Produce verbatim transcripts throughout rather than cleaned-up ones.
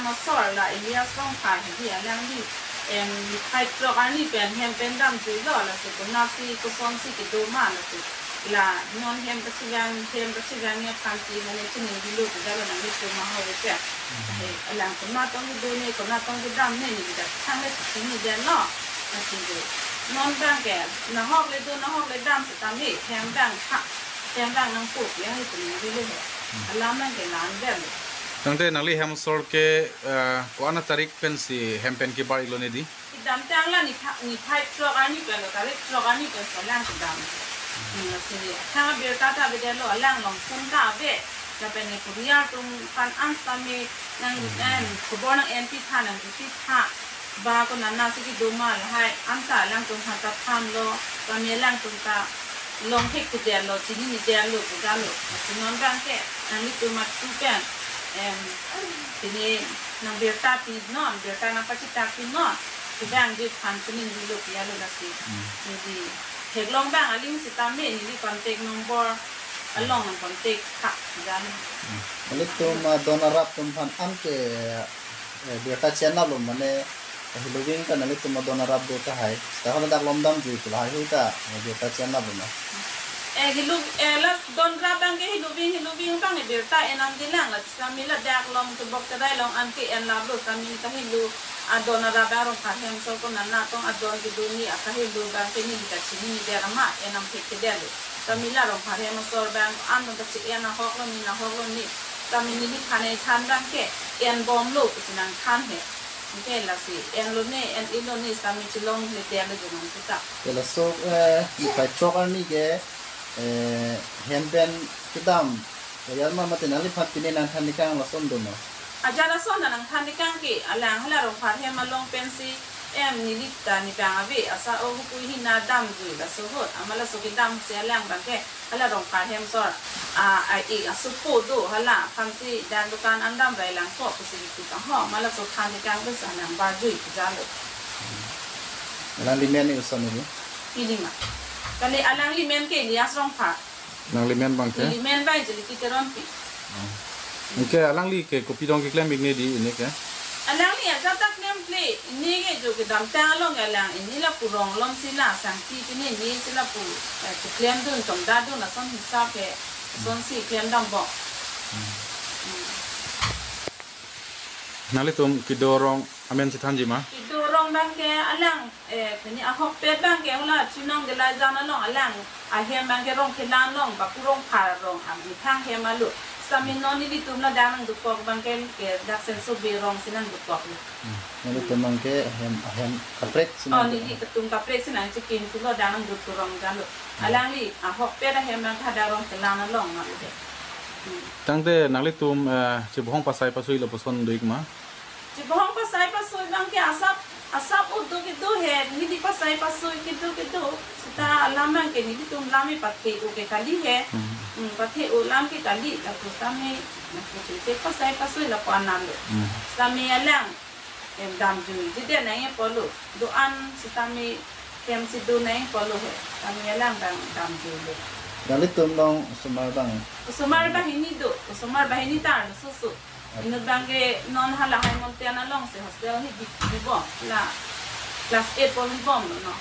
Masor la Elias Rongphar hedi alangli, em, niphai throk arni pen hem pen damjuilo, laso konatsi kosonsi kedo ma laso. La non hem kachevang, hem kachevang aphansi la ne chiningrilo pu jalo nanglitum ahoi pen. Hmm. Eh, alang konat tong kedo ne, konat tong kedam ne, neli dak thang le chini den lo. Lasi do. Non abang ke, nahok le do, nahok le dam setame, hem abang ha, hem abang nangpo ya, hai chiningrilo he. Hmm. Alam abang ke la-an den. Tangte nangli hem asor ke, eh, ko-an atarik pensi hem pen kebar-iklo ne di? Kedamtang la nipha-, niphai throk arni pen lo, tarik throk arni pen si alang kedam. Hmm, si athang abirta ta avedetlo, alang along phone ta ave. Lapen ne korea atum aphan an setame nang, hmm, nang khobor nang-enpitha, nangpitha. Ba konatsi kedo ma lahai, anta alangtum aphan ta thanlo, setame alangtum ta long thekthedetlo, chinidetlo pu jalo. Lasi non abang ke nanglitum atum pen, em, pini nang birta pinon, birta nangpachethak pinon, kedam ji aphan chiningrilo pu jalo lasi. Hmm. Neli theklong abang aling setame neli contact number along nang contact tha pu jalo. Hmm. Nanglitum adon arap atum aphan an ke, eh, birta chenaplo mane, eh, hiloving ta nanglitum adon arap do tahai. Tahai ladak along damjui pu lahai hui ta, eh, birta chenaplo ma? Eh, hilo, eh, la don arap abang ke hiloving, hiloving abang ke birta enam dilang la, setame ladak along tebok tedai along an ke enlaplo, setame ta hilo adon arap abang Rongphar hem asor konat tong adon kedo ne akahelo abang ke neli kachini ne der ama enam thekthedetlo. Setame la Rongphar hem asor abang an abang kachi-en ahoklo ne, ahoklo ne. Setame neliphan ethan abang ke enbomlo pusi nangthan he. Anke lasi enlo ne, en-iklo ne, setame chelongle derlo joman puta. Ke laso, eh, niphai throk arni ke, eh, hem pen kedam. Ajat ma mate nangliphan pine nangthan tekang lason do ma? Ajat lason nangthan tekang ke, alang hala Rongphar hem along pensi, em, neli ta ne abang ave, asa o hukui hina damjui laso ahut, ama laso kedam si alang abang ke hala Rongphar hem asor, a, a, e, asopo do, hala aphansi dak dukan an damrai lang ko pusi tu ta ho, ama laso than tekang pensi alang barjui pu jalo. Alangli men ne koson ne? Pini ma. Kali alangli men ke Elias Rongphar. Nangli men abang ke? Neli men abang Jeliki Teronpi. Oh. Anke alangli ke kopi dong keklem-ik ne di ini ke? Alangli ajat ta klemkle, ini ke jo kedamtang along ke alang ini lapu rong along si la sangti pini ini si lapu, eh, keklemdun, chongdadun, lason hisap ke, lasonsi klemdambom. Hmm. Hmm. Nanglitum kedo arong amen chethanji ma? Kedo arong abang ke alang, eh, pini ahokpet abang ke hala Chinong Delajan along alang ahem abang ke Rongkhelan along, Bapu Rongphar arong, amethang hem alo. Setame non nelitum ladak nangdokok abang ke, ke dak Senso Bey arong si nangdokok lo. Hmm. Nanglitum abang ke ahem, ahem kaprek si nang. Oh, nelitum kaprek si nangchekin pulo dak nangdokok arong jalo. Hmm. Alangli ahokpet ahem abang ke hadak Rongkhelan along ma lo he. Hmm. Tangte nanglitum, eh, chebohong pasai pasuilo puson do-ik ma? Chebohong pasai pasui abang ke asap, asap udo kedo he, neli pasai pasui kedo kedo. Seta alam abang ke nelitum lam epathe-o ke kali he. Hmm. Hmm, pathe-o lam ke kali, lapu setame, lapu ke pasai pasui lapu anam lo. Hmm. Setame alang, em, damjui, jide nangji pulo, do-an setame, hem si do nangji pulo he, setame alang abang damjuilo. Nanglitum along osomar abang? Osomar banghini do, osomar banghini ta arloso so. Inut abang ke non hala High Mountain along si hostel hidi bibom, la class eight po bibom lo no.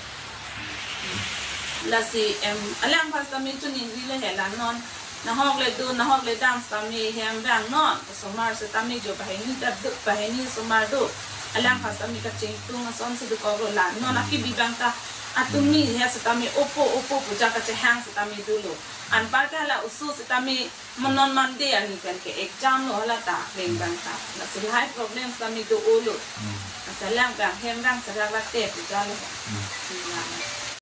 Lasi, em, alang aphan setame chiningrilo he la non. Nahok le do, nahok le dam setame hem abang non. Osomar setame jo banghini ta do, banghini osomar do. Alang aphan setame kachingtung asonsi dokok lo la. Non akibi abang ta atum ni he setame opo, opo pu ja kachehang setame dolo. Anpar ke hala oso setame Mo non Monday arni pen ke exam lo hala ta, reng abang ta. Lasi lahai problem setame do-o lo. Hmm. Lasi alang abang hem abang serak late pu jalo. Hmm. Iya.